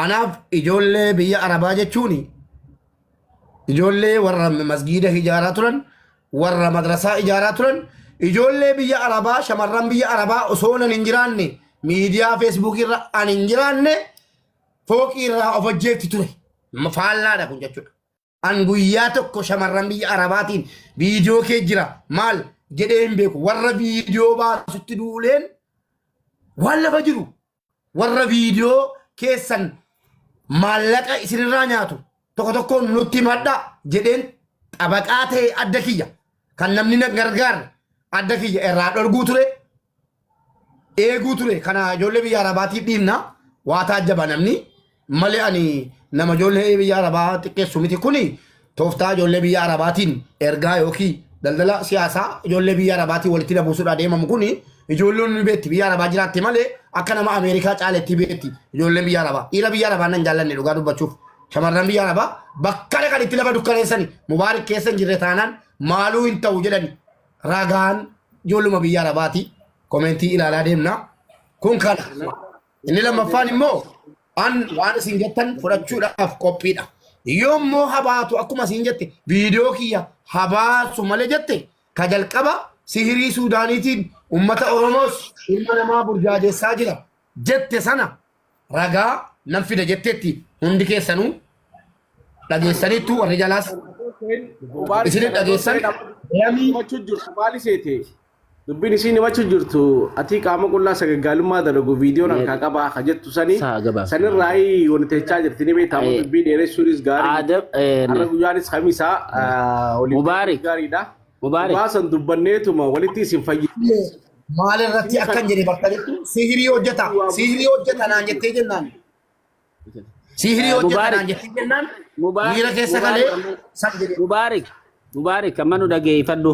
Anaaf ijoollee biyya Arabaa jechuun ijoollee warra masgiida ijaaraa turan, warra madrasaa ijaaraa turan, ijoollee biyya Arabaa, shamarran biyya Arabaa osoo nan hin jiraanne miidiyaa feesbuukii irra an hin jiraanne fooqii irraa of ajjeefti ture. Faallaadha kun jechuudha. An guyyaa tokko shamarran biyya Arabaatiin viidiyoo kee jira maal jedhee hin beeku. Warra viidiyoo baasutti duuleen waan lafa jiru warra viidiyoo keessan maallaqa isinirraa nyaatu tokko tokkoon nutti himadhaa jedheen xabaqaa ta'e adda kiyya kan namni na gargaarre adda kiyya irraa dhorguu ture eeguu ture kana ijoollee biyya arabaatiif dhiibna waa taajjaba namni malee ani nama ijoollee biyya arabaa xiqqeessu miti kuni tooftaa ijoollee biyya arabaatiin ergaa yookiin daldala siyaasaa ijoollee biyya arabaatiin walitti dabuusuudhaa deemamu kuni ijoolleen ni beekti biyya arabaa jiraatte malee akka nama Ameerikaa caaletti beekti ijoolleen biyya arabaa dhiira biyya arabaa nan jaallanne dhugaa dubbachuuf shamarran biyya arabaa bakka dhaqan itti lafa dukkaneessani mubaarik keessa hin jirre taanaan maaluu hin ta'u jedhani ragaan ijoolluma biyya arabaati komentii ilaalaa deemna kun kana inni lammaffaan immoo an waan isin jettan fudhachuudhaaf qophiidha yoo immoo habaatu akkuma isin jette viidiyoo kiyya habaasu malee jette ka jalqaba sihirii suudaaniitiin ummata oromoos ilma namaa burjaajessaa jira jette sana ragaa nan fida jetteetti hundi keessanuu dhageessaniittu warri jalaas isinit dhageessan lamii himachuu jirtu maali seete dubbiin isiin himachuu jirtu ati qaama qullaa sagaggaalummaa dalagu viidiyoon harkaa qabaa ka jettu sani Saa gabaabsa. sanirraa wani techaa jirti ni beektaa Eh, dubbii dheeressuunis gaarii Aadam har'a guyyaanis kamisaa waliin Mubaarik. gaariidha. Mubaarik. Dhugaa san dubbanneetuma walitti isin fayyadu. Maal irratti akkan jedhe bakka jettu sihirii hojjeta sihirii hojjeta naan jettee jennaan sihirii hojjeta Mubaarik. naan jettee jennaan Mubaarik. miira keessa galee san jedhe. Mubaarik. Mubaarik amma nu dhageeffadhu.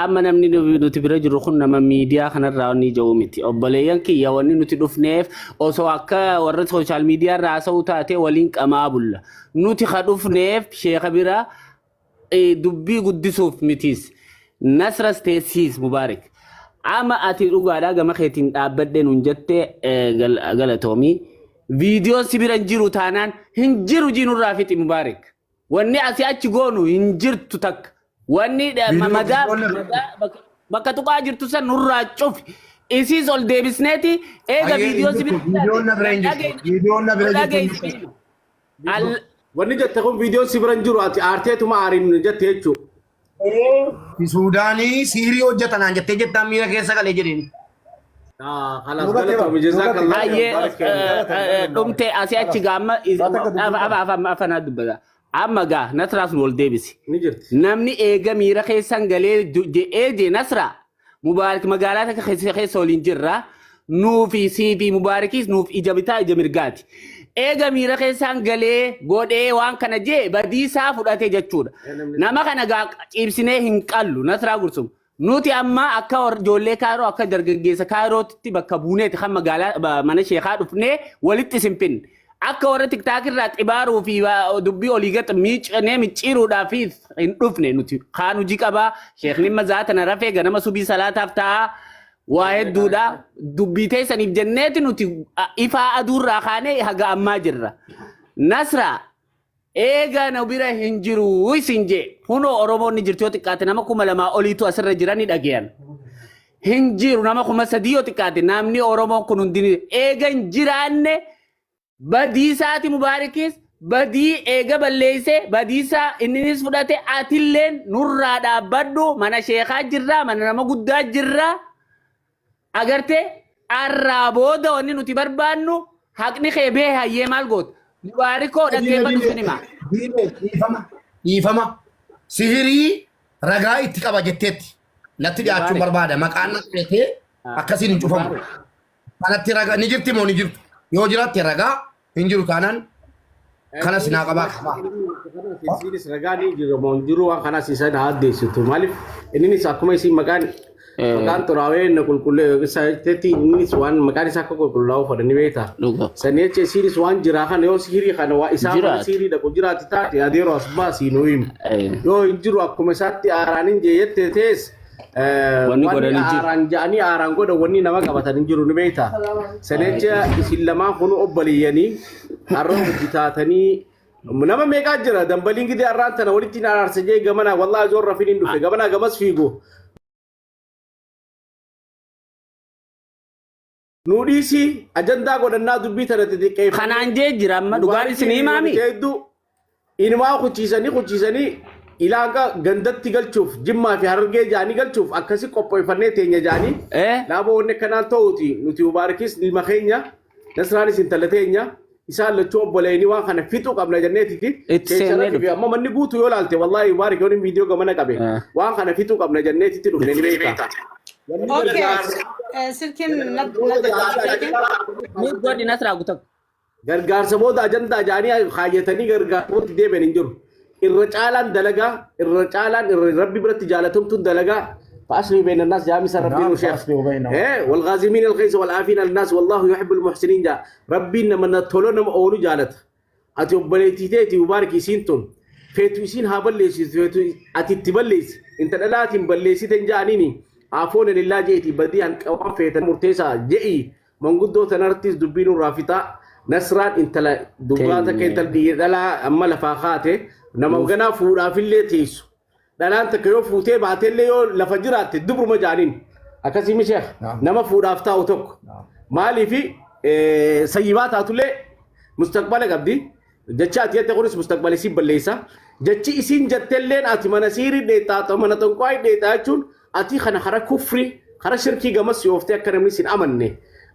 Amma namni nuti bira jirru kun nama miidiyaa kanarraa wanni ija'u miti. Obboleeyyan kiyya wanni nuti dhufneef osoo akka warra sooshaal miidiyaa irraa haasa'uu taate waliin qamaa bulla. Nuti ka dhufneef sheeka bira dubbii guddisuuf mitiis. Nasras teessiis Mubaarik. Amma ati dhugaadhaa gama keetiin dhaabbadhee nuun jette galatoomii. Viidiyoon si bira hin jiru taanaan hin jiru jiinurraa fixi Mubaarik. Wanni asii achi goonu hin jirtu takka. Wanni Viidiyoo madaa viidiyoon na bira madaa bakka tuqaa jirtu san nurraa cufi. Isiis ol deebisneeti eega Ayyee hin viidiyoon si jirtu bira viidiyoon na bira hin jirtu viidiyoon na bira jirtu hin jirtu. dhageessinu. Al Wanni jette kun viidiyoon si bira hin jiru ati aarteetuma aariin jette jechuudha. Suudaanii siirii hojjeta naan jettee jettaan miira keessa galee jedheen. Kalaas Duubatti galatoomi hima, jazakallah duubatti Baay'ee Mubaarak keenya. dhumte asii achi gaama afanaa dubbata. Amma gaa Nasraas nu ol deebisi. Ni jirti. Namni eega miira keessan galee je'ee je Nasra Mubaarik magaalaa takka keessa waliin jirra. Nuufi siifi Mubaarikis nuuf ija bitaa ija mirgaati. Eega miira keessaan galee godhee waan kana jee badiisaa fudhate jechuudha. Nama kana gaa ciibsinee hin qallu Nasraa Gursum. Nuti amma akka ijoollee Kaayiroo akka dargaggeessa Kaayirootti bakka buuneeti kan magaalaa mana sheekaa dhufnee walitti isin finne. Akka warra tiktaak irraa xibaaruu fi dubbii olii gad miiccanee micciiruudhaaf hin dhufne nuti. Kaan hojii qabaa sheekni mazaa tana rafee ganama subii salaataaf ta'a waa hedduudha. Dubbii teessaniif jenneeti nuti ifaa aduurraa kaanee haga ammaa jirra. Nasraa eega nu bira hin jiru isin jee kunoo Oromoonni jirti yoo xiqqaate nama 2000 oliitu asirra jiran ni dhageyan. Hin jiru nama 3000 yoo xiqqaate namni Oromoon kun hundi eega hin jiraanne badiisaati Mubaarikis badii eega balleeyse badiisaa inninis fudhate atilleen nurraa dhaabbadhu mana sheekaa jirraa mana nama guddaa jirraa Agartee arraa booda wanni nuti barbaannu haqni kee behe hayyee maal goota? Mubaarikoo dhaggeeffadhu sin hima. Diinee dhiifama dhiifama sihirii ragaa itti qaba jetteetti natti dhiyaachuun Mubaarik. barbaada maqaan na qabatee akkasiin hin cufamu. Mubaarik. Kanatti ragaa ni jirti moo ni jirtu yoo jiraatte ragaa hin jiru taanaan kanas naa qabaa qabaa. Isiinis ragaa ni jira moo hin jiru waan kanas isaan haa addeessitu. Maaliif inninis akkuma isiin maqaan maqaan xuraawee na qulqullee jettetti innis waan maqaan isaa akka qulqullaa'u fedha ni beekta. Dhuga. Sanii jecha isiinis waan jiraa kana yoo sihirii kana waa isaa mana Jiraate. sihirii dhaqu jiraate taate adeeroo as baasii nuu himu. Yoo hin jiru akkuma isaatti aaraan hin jee jette tees Wanni Wanni godhan hin jiru. aaraan ja'anii aaraan godhan wanni nama qabatan hin jiru ni beekta. Sanecha isin lamaan kun obboleeyyanii har'a hojii taatanii nama meeqaa jira dambaliin gidee har'aan tana walitti hin araarsa jee gamanaa wallaahi zoon rafiin hin dhufe gamanaa gamas fiigu. Nu dhiisii ajandaa godhannaa dubbii tana xixiqqeeffannee. Kanaan jee jira amma dhugaan isin himaami. Hedduu inumaa kuchiisanii kuchiisanii ilaaqa gandatti galchuuf Jimmaa fi Harargee jaanii galchuuf akkasi qopheeffannee teenya jaanii. Laaba wanni akkanaan ta'uuti nuti Mubaarikis ilma keenya Nasraanis intala teenya isaan lachuu obboleeyni waan kana fixuu qabna jenneetiti. Itti seennee Keessarratti fi amma manni guutuu yoo laalte wallaahi Mubaarik yoon viidiyoo gamana qabe waan kana fixuu qabna jenneetitti dhufne ni beekta. Okay. Silkiin na silkiin. Ni godhi Nasraa guutuu. Gargaarsa booda ajandaa jaanii kaayyatanii gargaarsa booda deebi'an hin jiru. Irra caalaan dalagaa, irra caalaan irra rabbi biratti jaalatamtuun dalagaa. فأصلحوا بين الناس جامس ربي نعم، وشيخ فأصلحوا بينهم. إيه والغازمين الغيظ والعافين عن الناس والله يحب المحسنين جا ربي نما تولو نما أولو جالت أتي أبليتي تيتي مبارك يسينتم فيتو يسين هابليس فيتو أتي تبليس انت لا تبليس تنجانيني عفون لله جئتي بدي عن قوام فيت مرتيسا جئي من قدو تنرتيس دبينو رافتا نصران انت لا دباتك انت لا أما لفاخاته نما غنا فورا في اللي تيسو dhalaan takka yoo fuutee baatellee yoo lafa jiraatte dubruma jaaniin akkasii mi sheekh nama fuudhaaf taa'u tokko maaliifi sayyibaa taatullee mustaqbala qabdi jecha ati jette kunis mustaqbala isiin balleessa jechi isiin jettelleen ati mana siirii dheexaa mana xonqaa dheexaa jechuun ati kana kara kufri kara shirkii gamas yooftee akka namni sin amanne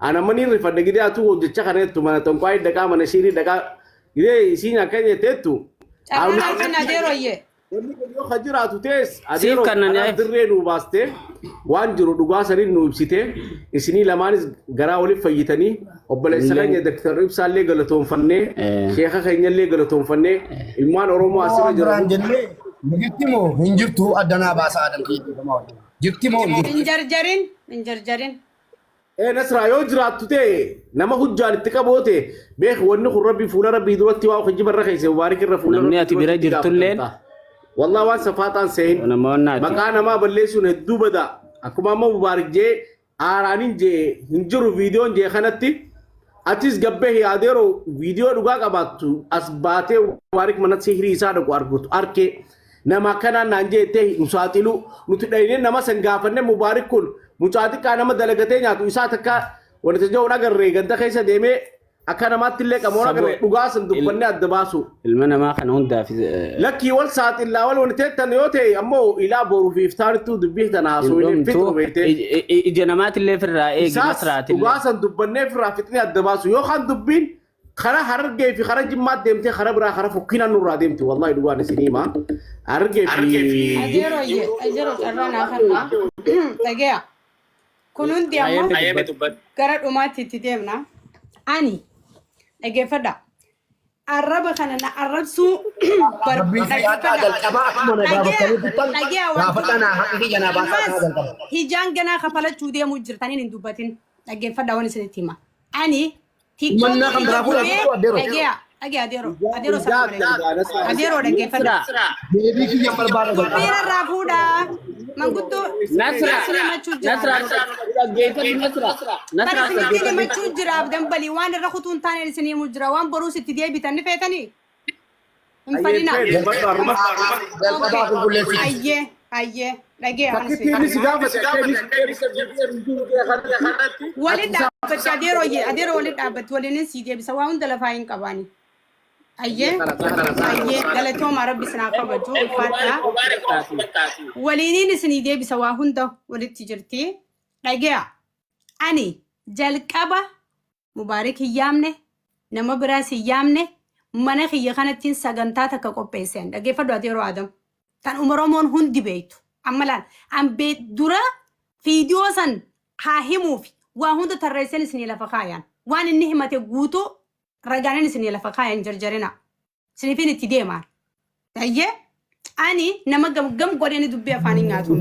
ana mani rifadhe gidee atu jecha kana jettu mana xonqaa dhaqaa mana siirii dhaqaa gidee isiin akka jetteettu Carraan kan adeerooyyee. Wanni kun yoo jiraatu ta'es Siif adeeroo kannan kanaaf yaa'e. dirree nuu baastee waan jiru dhugaa saniin nu ibsitee isinii lamaanis garaa waliif fayyitanii obboleessa keenya Dr. Ibsaallee galatoonfannee sheeka keenyallee galatoonfannee ilmaan Oromoo asirra Waan biraan jiran jennee jirti moo hin jirtu addanaa baasaa adam kiyya jirti moo hin jirtu. Hin jarjarin. Hin jarjarin. Ee Nasraa yoo jiraattu ta'e nama hujjaan itti qabu ta'e beek wanni kun rabbii fuula rabbii duratti waa kijiba irra keessa mubaarik irra fuula Namni rabbii ati bira duratti jirtulleen gaafatamta. Wallah waan safaaxaan seehin. Namoonni ati. Maqaa namaa balleessuun hedduu bada. Akkuma amma Mubaarik jee aaraaniin jee hin jiru viidiyoon jee kanatti atis gabbee yaadeeroo viidiyoo dhugaa qabaattu as baatee Mubaarik mana sihirii isaa dhaqu argutu arkee nama akkanaan naan jeettee nu saaxilu nuti dhaynee nama san gaafanne Mubaarik kun mucaa xiqqaa nama dalagatee nyaatu isaa takka wanta jiru agarree ganda keessa deemee akka namaatti illee qamoon Sabo agarree dhugaa san dubbannee adda baasu. Ilma namaa kana hundaaf Lakkii wal saaxillaa wal wanti teettan yoo ta'e ammoo ilaa boruu fi iftaanittuu dubbii tana haasoo hin fixu dhumtu. beektee. Ija namaatillee firraa eegi Isaas Nasraatillee. dhugaa san dubbannee firraa fixnee adda baasu yookaan dubbiin karaa Harargee fi karaa Jimmaa deemtee karaa biraa karaa fokkinaan nurraa deemti wallahi dhugaan isin hima. Harargee fi Adeerooyyee. Adeeroo carraa naa kanna. Dhageeya. Kun hundi ammoo Ayyame dubbadhu. gara dhumaatti itti deemna. Ani dhaggeeffadha. Arraba kana na arrabsuu Rabbiin fayyaadhaa jalqabaa akkuma na gaafatanii dubban Dhageeya gaafadhaa naa haqa kiyya naa baasaa Ammas naa jalqaba. hijaan ganaa kafalachuu deemuu jirtaniin hin dubbatin. Dhaggeeffadha waan isinitti hima. Ani Mannaa kan biraa fuudhaa jirtu adeeroo. Dhageeya dhageeya adeeroo adeeroo ijaa sana adda adeeroo dhaggeeffadha. Nasraa. Deebii kiyya barbaada Dubbiin jalqaba. irraa fuudhaa. Manguddoo Nasraa. isin himachuu jira. Nasraa dhaggeeffadhu Nasraa. Bara Nasraa isinitti dhaggeeffadhu. himachuu jira abdan balii waan irra kutuu hin taane isin himuu jira waan boruus itti deebitan ni feetanii. Hin fadhina. Jalqabaa qulqulleessitu. Ayyee ayyee dhagee waan Takkitti isin inni si gaafate akka inni si deebisa kanatti. Waliin dhaabbatti adeeroo adeeroo waliin dhaabbatti waliin sii deebisa waa hunda lafaa hin qabaani. Ayyee ayyee galatooma rabbi isin haa kabaju ulfaadhaa. Waliiniin isinii deebisa waa hunda walitti jirti. Dhage'a ani jalqaba Mubaarik hin yaamne nama biraas hin yaamne mana kiyya kanattiin sagantaa takka qopheessan dhaggeeffadhu ati yeroo Adam. Tan Oromoon hundi beektu. Amma laal an dura viidiyoo san haa himuuf waa hunda tarreessan isinii lafa kaayan. Waan inni himate guutuu ragaanin isinii lafa kaayan jarjarina. Isiniifin itti deemaan. Ayyee ani nama gam gam godhee dubbii afaan hin nyaatu.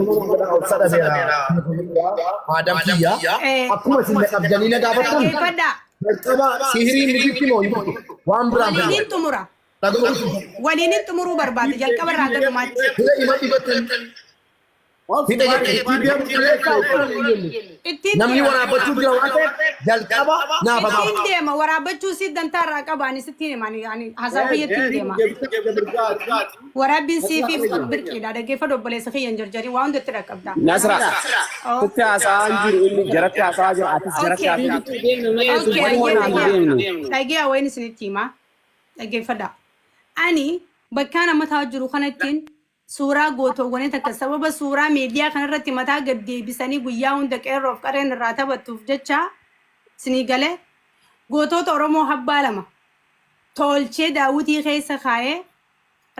Adam kiyya akkuma isin na qabdanii na gaafattan Dhaggeeffadhaa. jalqaba sihiriin ni jirti moo hin jirtu waan biraan Waliinin xumura. dhaga'uutu Waliinin xumuruu barbaade jalqaba irraa gara dhumaatti. dura ima dhibattan. Fixe jechuudha. Ittiin deemu jenne. Ittiin Namni deema. waraabbachuu jira waan ta'eef jalqaba naaf Ittiin abaaba. deema waraabbachuu si dantaa irraa qaba ani sittiin hima ani haasaa kiyya ittiin deema. Waraabbiin siif birqiidha dhaggeeffadhu obboleessa kiyya hin jarjarin waa hunda itti dhaqqabda. Nasra, Oh. sitti haasa'aa hin jiru inni jaratti haasa'aa jira atis jaratti Okay. haasa'aa. Okay, Wani ayyee waan dhagaa. deemnu. Dhagaa wayin isinitti himaa. Dhaggeeffadha. Ani bakkaan amma taa'aa jiru kanattiin suuraa gootoowwanii takka sababa suuraa miidiyaa kanarratti mataa gad deebisanii guyyaa hunda qeerroof qareen irraa taphattuuf jecha isinii galee gootota Oromoo habbaa lama tolchee daawwitii keessa kaa'ee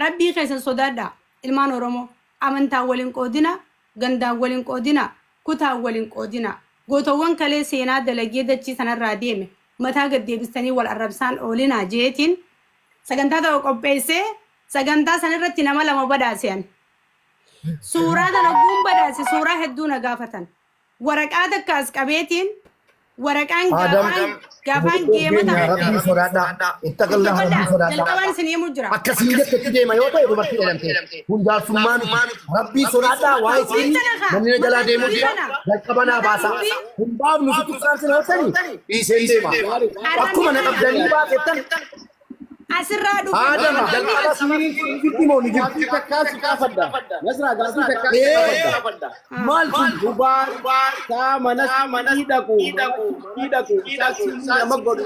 rabbii keessan sodaadha ilmaan Oromoo amantaan waliin qoodina gandaan waliin qoodina kutaan waliin qoodina gootowwan kalee seenaa dalagee dachii sanarraa deeme mataa gad deebistanii wal arrabsaan oolinaa jeetiin sagantaa tokko qopheessee sagantaa sanarratti nama lama badhaase ani. Suuraa tana guun badhaase suuraa hedduu na gaafatan. Waraqaa takka as qabeetiin waraqaan Adam gaafaan gaafaan geema keenya ta'a. rabbii sodaadhaa. Ittaqallaa rabbii Jalqabadhaa sodaadhaa. jalqabaan isin himuu jira. Akkasiin jettetti deema yoo ta'e dubartii jedhamte. Kun jaarsummaa miti. Rabbii sodaadhaa waa Dubbii isin tana kaa namni na jalaa mataan deemuu dubbii jira. tana Jalqaba naa mataan baasaa. dubbii Hin baafnu sitti isaan sin hojjetani. Dhiiseen deema. arrabni Akkuma na tana qabdanii baasettan asirraa dhufe Aadama namni jalqaba as siiriin kun ni jirti moo ni jirti? Gaafii takkaa si gaafadha. Nasraa gaafii takkaa si Ee gaafadha. maal kun? Mubaarak isaa mana sii dhaqu mana sii dhaqu isaa sii nama godhu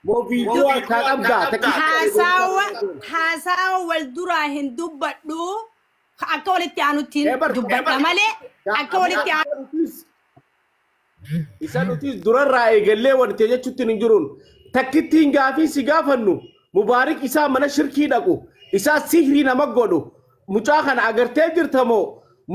moo viidiyoo harkaa qabdaa takkitti haasawa haasawa wal duraa hin dubbadhu akka walitti aanuttiin Ebar dubbadha malee akka walitti aanu isa nutis durarraa eegallee wanti jechuutti hin jiruun takkittiin gaafii si gaafannu mubaarik isaa mana shirkii dhaqu isaa sihrii nama godhu mucaa kana agartee jirta moo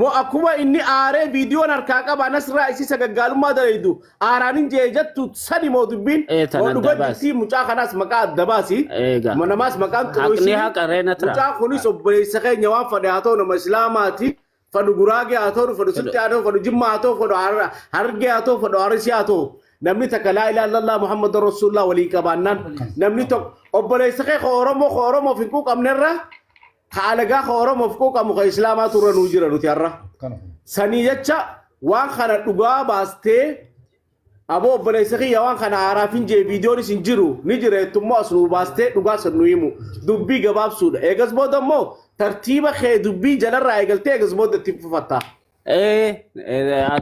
moo akkuma inni aaree viidiyoon harkaa qaba nasraa isii sagaggaalummaa dalaydu aaraan hin jee jettu sani moo dubbiin Ee tana moo adda dhuga baasi. jirtii mucaa kanaas maqaa adda baasi Eega. namaas maqaan Haqni xuruusi haqa ree Nasra. mucaa kunis obboleessa keenya waan fadhe haa ta'u nama islaamaati fadhu guraagee haa ta'u fadhu silxii haa ta'u fadhu jimmaa haa ta'u fadhu harargee haa ta'u fadhu arsii haa ta'u namni takka laa ilaaha illallah muhammadan rasuulullah walii qabaannaan namni tokko obboleessa kee ka oromoo ka oromoof hin quuqamnerra ka alagaa ka oromoof quuqamu ka islaamaa turre nuu jira nuti har'a. Sanii jecha waan kana dhugaa baastee aboo obboleessa kiyya waan kana haaraaf hin jee viidiyoonis hin jiru ni jira jettummoo as nuu baastee dhugaa san nu himu dubbii gabaabsuudha. Eegas booda immoo tartiiba kee dubbii jalarraa eegaltee eegas booda itti fufatta. Ee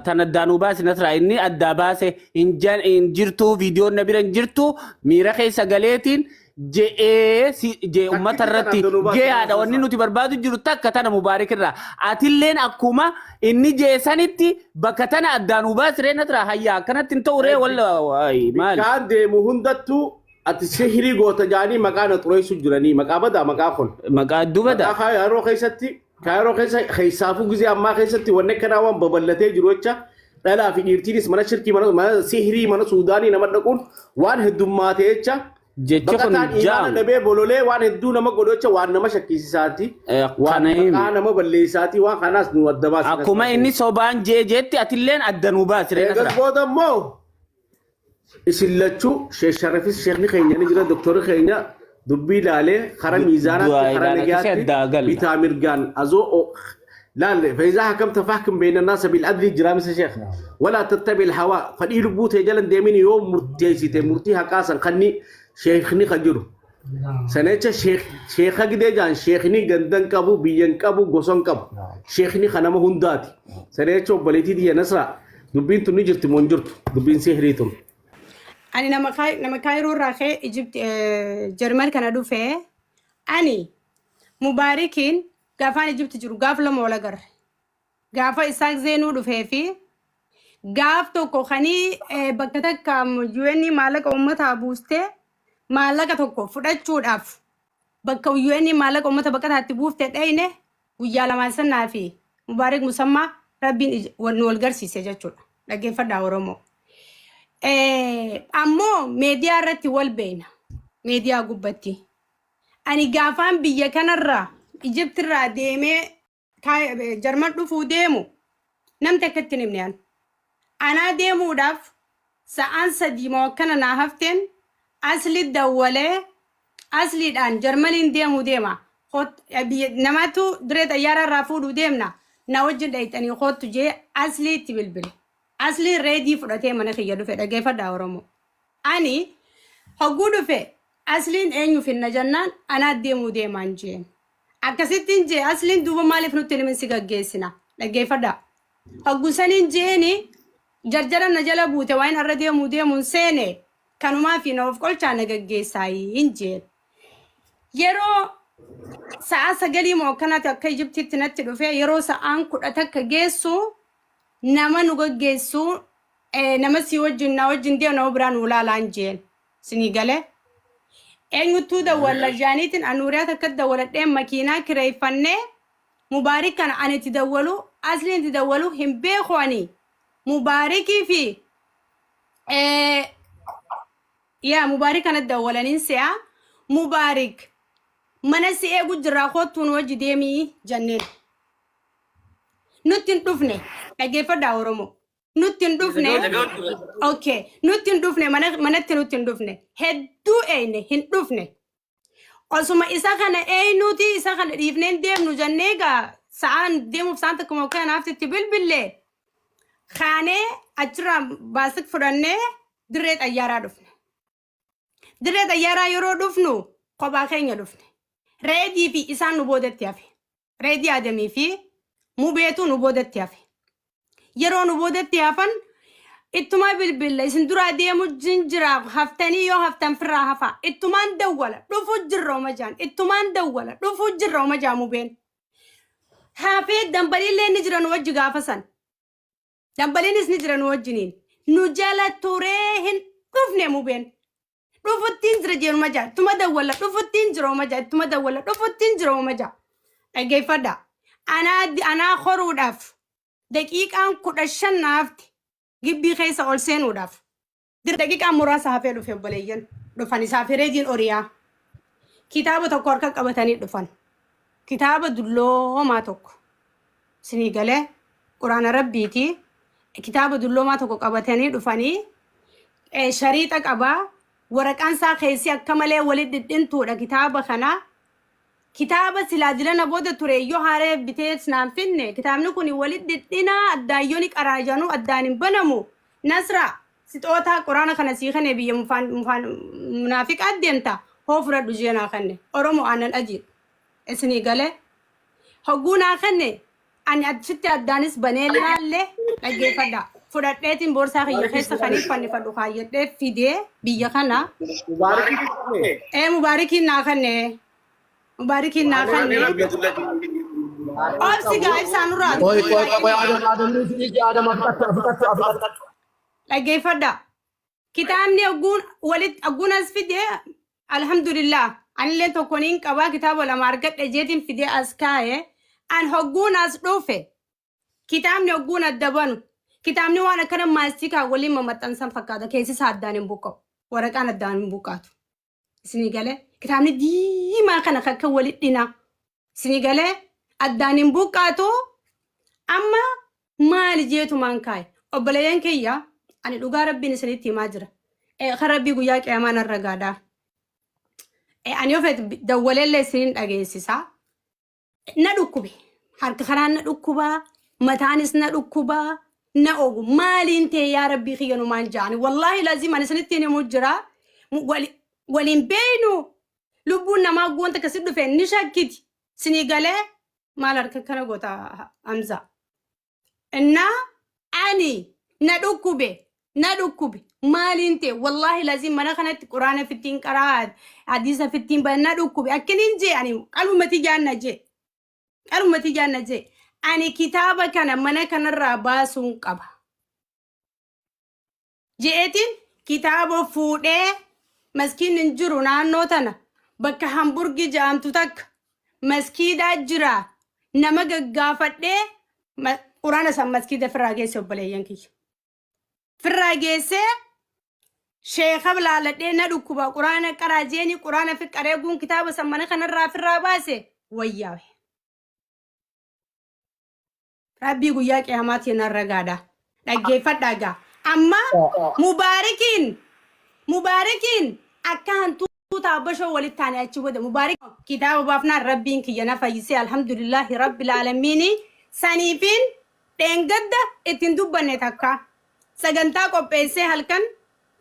tan addaa nuu baase Nasraa inni addaa baase hin jirtu viidiyoon na bira hin jirtu miira keessa galeetiin je'ee si jee ummata Takkitti tan irratti adda nuu baase geeyaadha wanni nuti barbaadu jiru takka tana mubaarik irraa atilleen akkuma inni jee sanitti bakka tana addaa nuu baase ree Nasraa hayyaa akkanatti hin ta'u ree walla waay maali. Kaan deemu hundattuu ati sihirii goota jaanii maqaa na xureessu jiranii maqaa badaa maqaa kun. Maqaa hedduu Maqaa badaa. yeroo keessatti kaayiroo keessa keessaafuu gizee ammaa keessatti wanni akkanaa waan babal'atee jiru jecha dhalaa fi dhiirtiinis mana shirkii mana mana sihirii mana suudaanii nama dhaquun waan heddummaate jecha Jechi kun baqataan imaana jaamu. dhabee bololee waan hedduu nama godhu jecha waan nama shakkisiisaati waan Kana himi. maqaa nama balleessaati waan kanaas nu adda baasina. Akkuma inni sobaan jee jeetti atilleen adda nuu baasi ree Eegas Nasraa. booda immoo isin lachuu sheekh Sharafis sheekni keenya ni jira doktorri keenya dubbii ilaalee kara miizaanaatti Du'aa kara ilaala keessa nagayaatti addaa galla. bitaa mirgaan azoo laal فإذا حكمت فاحكم بين الناس بالعدل جرامس شيخ ولا تتبع الهوى فدي لبوت جلن ديمين يوم مرتيسي مرتي هكاسا خني شيخني خجرو سنة شيخ شيخ كده جان شيخني غندن قبو بيين قبو غوسن قبو شيخني خنما هنداتي سنة بليتي دي نصرة دبين تني جرت مونجرت دبين سهريتم Ani nama nama Kaayiroo irraa ka'ee Ijipt Jarman kana dhufee ani Mubaarikiin gaafaan Ijipti jiru gaaf lama wal agarre. Gaafa Isaaq Zeenuu dhufee fi gaaf tokko kanii bakka takka UN maallaqa uummataa buustee maallaqa tokko fudhachuudhaaf bakka UN maallaqa uummata baqataatti buufte dhayne guyyaa lamaan sannaa fi Mubaarik Musammaa rabbiin nu wal garsiise jechuudha. Dhaggeeffadhaa Oromoo. Ammoo meediyaa irratti wal beeyna. Meediyaa gubbatti. Ani gaafaan biyya kanarraa Ijiptirraa deemee Jarman dhufuu deemu namni akka itti hin himne ani. Anaa deemuudhaaf sa'aan sadii moo akkana naa hafteen asli dawwalee asliidhaan Jarmaniin deemuu deema. Namatu diree xayyaaraa irraa fuudhuu deemna. Na wajjin dhayxanii koottu jee Aslii itti bilbile. Aslii reedii fudhatee mana kiyya dhufe dhaggeeffadhaa Oromoo. Ani hogguu dhufe Asliin eenyu finna jennaan anaa deemuu deemaan jeen. Akkasittiin jee Asliin duuba maaliif nutti himin si gaggeessina dhaggeeffadhaa. Hogguu saniin jeeni jarjara na jala buute waan irra deemuu deemuun seene kanumaa fi na of qolchaa na gaggeessaa hin jeen. Yeroo sa'a 9 moo akkanatti akka Ijiptiitti natti dhufe yeroo sa'aan 11 geessu nama nu gaggeessu nama si wajjin na wajjin deemu nama biraa nu ilaalaan jeen. Sinii galee. Eenyuttuu dawwalla jaaniitiin anuuriyaa takka dawwaladhee makiinaa kireeffannee Mubaarik kana ani itti dawwalu Asliin itti dawwalu hin beeku ani Mubaarikii fi yaa Mubaarik kana dawwalaniin se'a Mubaarik mana si eegu jirraa koottuu nu wajji deemii jenneen. Nutti hin dhufne dhaggeeffadhaa Oromoo. Nutti hin dhufne. Okay. Nutti hin dhufne mana manatti nutti hin dhufne. Hedduu eeyne hin dhufne. Osuma isa kana eeynuuti isa kana dhiifnee hin deemnu jennee egaa sa'aan deemuuf sa'aan tokko moo kanaaf itti bilbille kaanee achirraa baasik fudhannee dirree xayyaaraa dhufne. Dirree xayyaaraa yeroo dhufnu kophaa keenya dhufne. Reedii fi isaan nu boodatti hafe. Reedii Adamii fi Mubeetu nu boodatti hafe. Yeroo nu boodatti hafan ittumaa bilbilla isin duraa deemu jira haftanii yoo haftan firraa hafaa. Ittumaan dawwala dhufu jirra oma jaan. Ittumaan dawwala dhufu jirra oma jaa Mubeen. Hafee dambaliillee ni jira nu wajji gaafa san. Dambaliinis ni jira nu wajjiniin. Nu jala turee hin dhufne Mubeen. Dhufuttiin jira jeenuma jaa. Ittuma dawwala dhufuttiin jira oma jaa. Ittuma dawwala dhufuttiin jira oma jaa. Dhaggeeffadha. Anaa anaa horuudhaaf daqiiqaan 15 naafti gibbii keessa ol seenuudhaaf. Daqiiqaan muraasa hafee dhufe obboleeyyan dhufan isaaf reediin oriyaa. Kitaaba tokko harka qabatanii dhufan. Kitaaba dulloomaa tokko. Isinii galee quraana rabbiiti. Kitaaba dulloomaa tokko qabatanii dhufanii shariixa qabaa. Waraqaan isaa keessi akka malee walitti dhidhintuudha kitaaba kana. Kitaaba silaa dilana booda ture yoo haaree bitee naan finne kitaabni kun walitti dhidhinaa addaan yoo ni qaraajanuu addaan hin banamu. Nasra sixootaa quraana kana sii kenne biyya mufaan munaafiqaa deemta hoo fudhadhu jee naa kenne Oromoo aannan adiidha. Isinii galee hogguu naa kenne ani achitti addaanis banee laalle dhaggeeffadha. Fudhadheetiin boorsaa kiyya keessa kan hin fannifadhu kaayyadhee fidee biyya kana. Ee Mubaarikiin naa kenne. Mubaarikiin naa kenne. Obsi gaa ibsaa nurraa. Qoy qoy qoy Adam Adam dhiisi Adam afixattu afixattu afixattu. Dhaggeeffadha. Kitaabni ogguun walitti ogguun as fide alhamdulillah anillee tokko niin qabaa kitaaba lama argadhe jeetiin fidee as kaa'e an hogguun as dhufe kitaabni ogguun adda banu kitaabni waan akkana maastikaa waliin mamaxxansan fakkaata keessi isaa addaan hin buqqa'u waraqaan addaan hin buqqaatu isinii galee kitaabni diimaa kana akka walitti dhinaa isinii galee addaan hin buqqaatu amma maali jeetumaan kaa'e obboleeyyan kiyya ani dhugaa rabbiin isinitti himaa jira kan rabbii guyyaa qiyaamaa narra gaadhaa ani yoo feete dawwaleellee isinin dhageessisa na dhukkube harka kanaan na dhukkubaa mataanis na dhukkubaa na ogu maaliin ta'e yaa rabbii kiyya numaan ja'ani wallaahi laziim ani isinitti himuu jira waliin beeynu Lubbuun namaa wanta akkasii dhufe ni shakkiti. Sinii galee maal harka kana goota Hamza. Innaa ani na dhukkube na dhukkube maaliin ta'e wallaahi laziin mana kanatti quraana fittiin qaraa hadiisa fittiin bana na dhukkube akkiniin jee ani qalbumatti jaanna jee qalbumatti jaanna jee ani kitaaba kana mana kanarraa baasuun qaba. Je'eetiin kitaaba fuudhee maskiin hin jiru naannoo tana bakka hamburgi ja'amtu takka maskiidaa jira nama gaggaafadhee quraana san maskiida firraa geesse obboleeyyan kiyya. Firraa geessee sheeka laaladhee na dhukkuba quraana qaraa jeeni quraana fi qaree guun kitaaba san mana kanarraa firraa baase wayyaawe. Rabbii guyyaa qiyaamaatiin narra gaadha. Dhaggeeffadhaa gaa. Amma mubaarikiin mubaarikiin akka hantuuta Kutaa abbashoo walitti taane achi booda Mubaarik kitaaba baafnaan Rabbiin kiyya na fayyisee alhamdulillaahi rabbil aalamiini saniifiin dheengadda ittiin dubbanne takka sagantaa qopheessee halkan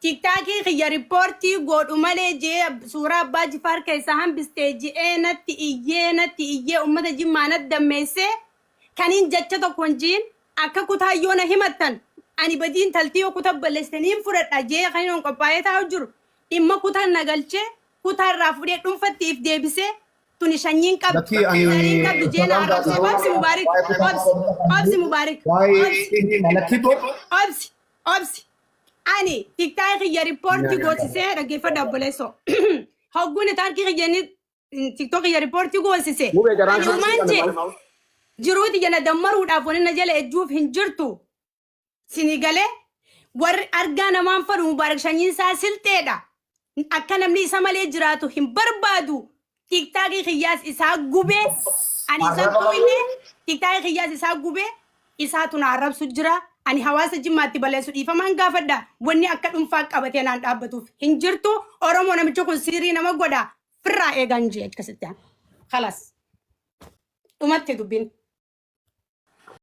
tiktaakii kiyya riippoortii godhu malee jee suuraa abbaa jifaar keessaa hambistee je'ee natti iyyee natti iyyee ummata jimmaa natti dammeessee kaniin jecha tokko hin jiin akka kutaa yoo na himattan ani badiin taltii yoo kutaa balleessitaniin fudhadha jee kan inni qophaa'ee taa'u jiru dhimma kutaan na galchee kutaa irraa fudhee dhuunfatti if deebisee tuni shanyiin qabdu Lakkii ani zariin qabdu jee na arrabsee obsi Mubaarik obsi obsi Mubaarik obsi waa'ee lakkii obsi obsi ani tiktaakii kiyya riippoortii goosisee dhaggeeffadha obboleessoo hogguun taarkii kiyya inni tiktook kiyya riippoortii goosise Mubee garaan ani uumaan jee jiruuti jala dammaruudhaaf wani na jala ejjuuf hin jirtu sini galee warri argaa namaan fadhu Mubaarak shanyiin isaa silxeedha akka namni isa malee jiraatu hin barbaadu tiktaakii kiyyaas isaa gubee ani isan tuqne tiktaakii kiyyaas isaa gubee isaatu na arrabsu jira ani hawaasa jimmaatti balleessu dhiifamaan gaafadha wanni akka dhuunfaa qabatee naan dhaabbatuuf hin jirtu oromoo namichi kun siirii nama godha firraa eegaan jee akkasitti khalas dhumatti dubbiin.